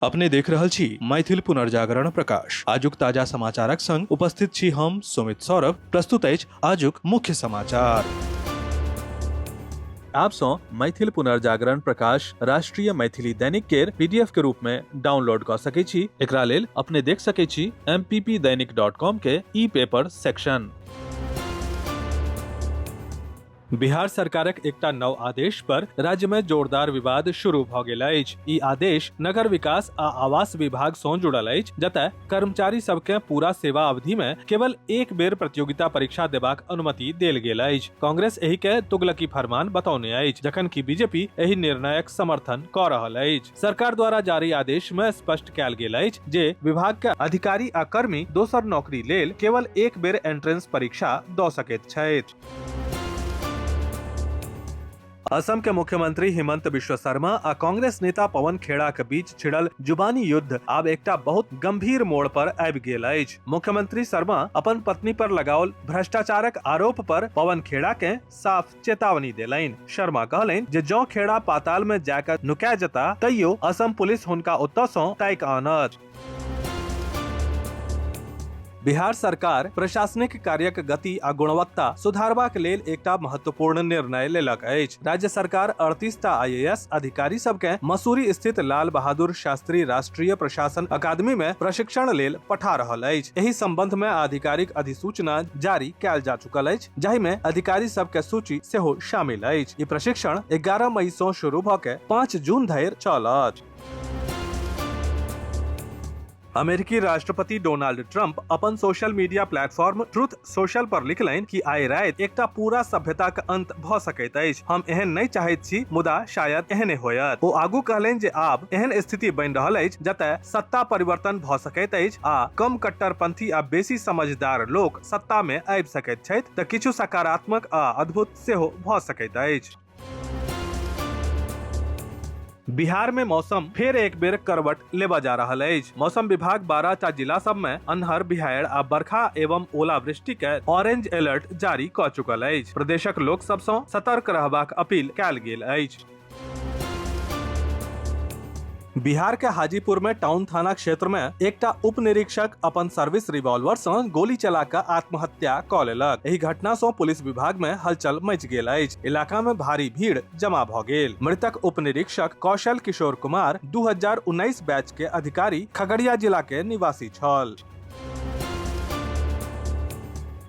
अपने देख रहल छी मैथिल पुनर्जागरण प्रकाश। आजुक ताजा समाचारक संग उपस्थित छी हम सुमित सौरभ। प्रस्तुत अछि आजुक मुख्य समाचार। आप सँ मैथिल पुनर्जागरण प्रकाश राष्ट्रीय मैथिली दैनिक केर पीडीएफ के रूप में डाउनलोड कऽ सकै छी। एकरा लेल अपने देख सकै छी mppdainik.com के ई पेपर सेक्शन। बिहार सरकारक एकटा नव आदेश पर राज्य में जोरदार विवाद शुरू भ गेल अछि। ई आदेश नगर विकास आ आवास विभाग सँ जुड़ल अछि, जतय कर्मचारी सबके पूरा सेवा अवधि में केवल एक बेर प्रतियोगिता परीक्षा देबाक अनुमति देल गेल अछि। कांग्रेस एहि के तुगलकी फरमान बतौने अछि, जखन कि बीजेपी एहि निर्णयक समर्थन क रहल अछि। सरकार द्वारा जारी आदेश में स्पष्ट कयल गेल अछि जे विभाग के अधिकारी आ कर्मी दोसर नौकरी लेल केवल एक बेर एंट्रेंस परीक्षा द सकैत छथि। असम के मुख्यमंत्री हिमंत बिश्व शर्मा आ कांग्रेस नेता पवन खेड़ा के बीच छिड़ल जुबानी युद्ध आब एकटा बहुत गंभीर मोड़ पर आबि गेल अछि। मुख्यमंत्री शर्मा अपन पत्नी पर लगाओल भ्रष्टाचारक आरोप पर पवन खेड़ा के साफ चेतावनी देलनि। शर्मा कहलनि जे जँ खेड़ा पाताल में जाकर नुका जता तैयो असम पुलिस हुनका ओतऽ सँ ताकि आनत। बिहार सरकार प्रशासनिक कार्यक गति आ गुणवत्ता सुधारबाक लेल एकटा महत्वपूर्ण निर्णय लेलक अछि। राज्य सरकार 38 टा आईएएस अधिकारी सबके मसूरी स्थित लाल बहादुर शास्त्री राष्ट्रीय प्रशासन अकादमी में प्रशिक्षण लेल पठा रहल अछि। एहि संबंध में आधिकारिक अधिसूचना जारी कयल जा चुकल अछि, जाहि में अधिकारी सबके सूची सेहो शामिल अछि। ई प्रशिक्षण 11 मई सँ शुरू भ के 5 जून धरि चलत। अमेरिकी राष्ट्रपति डोनाल्ड ट्रंप अपन social media platform Truth Social पर लिखलनि कि आइ राति एकटा पूरा सभ्यताक अंत भ सकैत अछि। हम एहन नहि चाहैत छी, मुदा शायद एहने होयत। ओ आगू कहलनि जे आब एहन स्थिति बनि रहल अछि जतय सत्ता परिवर्तन भ सकैत अछि आ कम कट्टरपंथी आ बेसी समझदार लोक सत्ता मे आबि सकैत छथि, त किछु सकारात्मक आ अद्भुत सेहो भ सकैत अछि। बिहार में मौसम फेर एक बेर करवट लेबा जा रहल अछि। मौसम विभाग 12 टा जिला सब में अन्हर, बिहाड़ आ बरखा एवं ओलावृष्टि के ऑरेंज अलर्ट जारी क चुकल अछि। प्रदेशक लोक सब सँ सतर्क रहबाक अपील कयल गेल अछि। बिहार के हाजीपुर में टाउन थाना क्षेत्र में एकटा उप निरीक्षक अपन सर्विस रिवॉल्वर सँ गोली चला कऽ आत्महत्या कऽ लेलक। एहि घटना सँ पुलिस विभाग में हलचल मचि गेल अछि। इलाका में भारी भीड़ जमा भ गेल। मृतक उप निरीक्षक कौशल किशोर कुमार 2019 बैच के अधिकारी खगड़िया जिला के निवासी छल।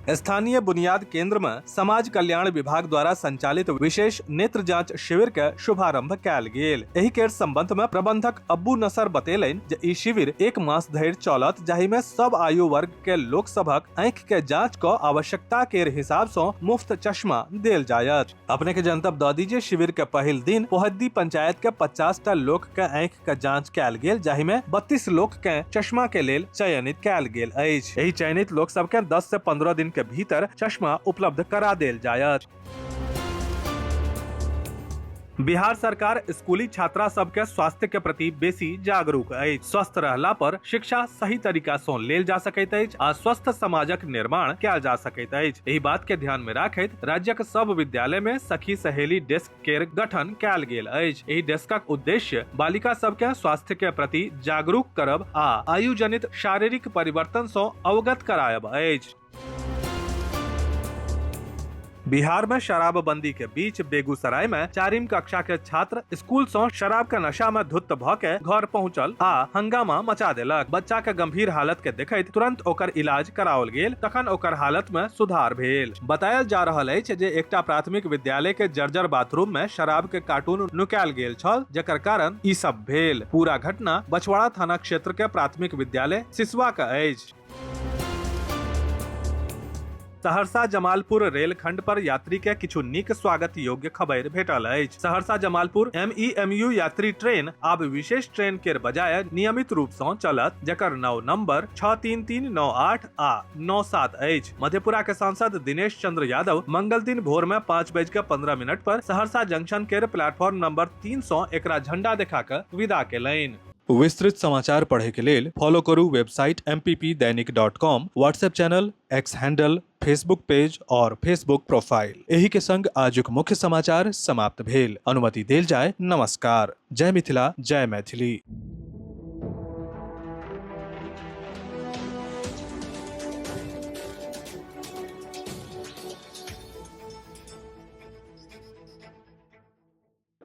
स्थानीय बुनियाद केंद्र में समाज कल्याण विभाग द्वारा संचालित विशेष नेत्र जांच शिविर के शुभारंभ कयल गेल। एहि केर संबंध में प्रबंधक अब्बू नसर बतेलनि जे ई शिविर एक मास धरि चलत, जाहि में सब आयु वर्ग के लोक सभक आँखि के जांच क आवश्यकता केर हिसाब सँ मुफ्त चश्मा देल जायत। अपने के जनतब द दी जे शिविर के पहिल दिन पोहद्दी पंचायत के 50 टा लोक के आँखि के जांच कयल गेल, जाहि में 32 लोक के चश्मा के लेल चयनित कयल गेल अछि। एहि चयनित लोक सब के 10 से 15 दिन के भीतर चश्मा उपलब्ध करा देल जायत। बिहार सरकार स्कूली छात्रा सबके स्वास्थ्य के प्रति बेसी जागरूक अछि। स्वस्थ रहला पर शिक्षा सही तरीका सँ लेल जा सकैत अछि आ स्वस्थ समाजक निर्माण कयल जा सकैत अछि। एहि बात के ध्यान में राखैत राज्यक सब विद्यालय में सखी सहेली डेस्क केर गठन कयल गेल अछि। एहि डेस्कक उद्देश्य बालिका सबके स्वास्थ्य के प्रति जागरूक करब आ आयुजनित शारीरिक परिवर्तन सँ अवगत करायब अछि। बिहार में शराबबंदी के बीच बेगूसराय में चारिम कक्षा के छात्र स्कूल से शराब के नशा में धुत भ के घर पहुंचल आ हंगामा मचा देलक। बच्चा के गंभीर हालत के देखैत तुरंत ओकर इलाज कराओल गेल, तखन ओकर हालत में सुधार भेल। बतायल जा रहल अछि जे एकटा प्राथमिक विद्यालय के जर्जर बाथरूम में शराब के कार्टून नुकायल गेल छल, जकर कारण ई सब भेल। पूरा घटना बछवाड़ा थाना क्षेत्र के प्राथमिक विद्यालय सिसवा के अछि। सहरसा जमालपुर रेलखंड पर यात्री के किछु नीक स्वागत योग्य खबर भेटल अछि। सहरसा जमालपुर एमईएमयू यात्री ट्रेन आब विशेष ट्रेन केर बजाय नियमित रूप सँ चलत, जकर नव नंबर 63398 आ 97 अछि। मधेपुरा के सांसद दिनेश चंद्र यादव मंगल दिन भोर में 5:15 पर सहरसा जंक्शन केर प्लेटफॉर्म नंबर 3 सँ एकरा झंडा देखा कऽ विदा केलनि। विस्तृत समाचार पढ़े के लेल फॉलो करू website mppdainik.com, WhatsApp channel, X handle, Facebook page और फेसबुक प्रोफाइल। एही के संग आजुक मुख्य समाचार समाप्त भेल। अनुमति देल जाय। नमस्कार। जय मिथिला, जय मैथिली।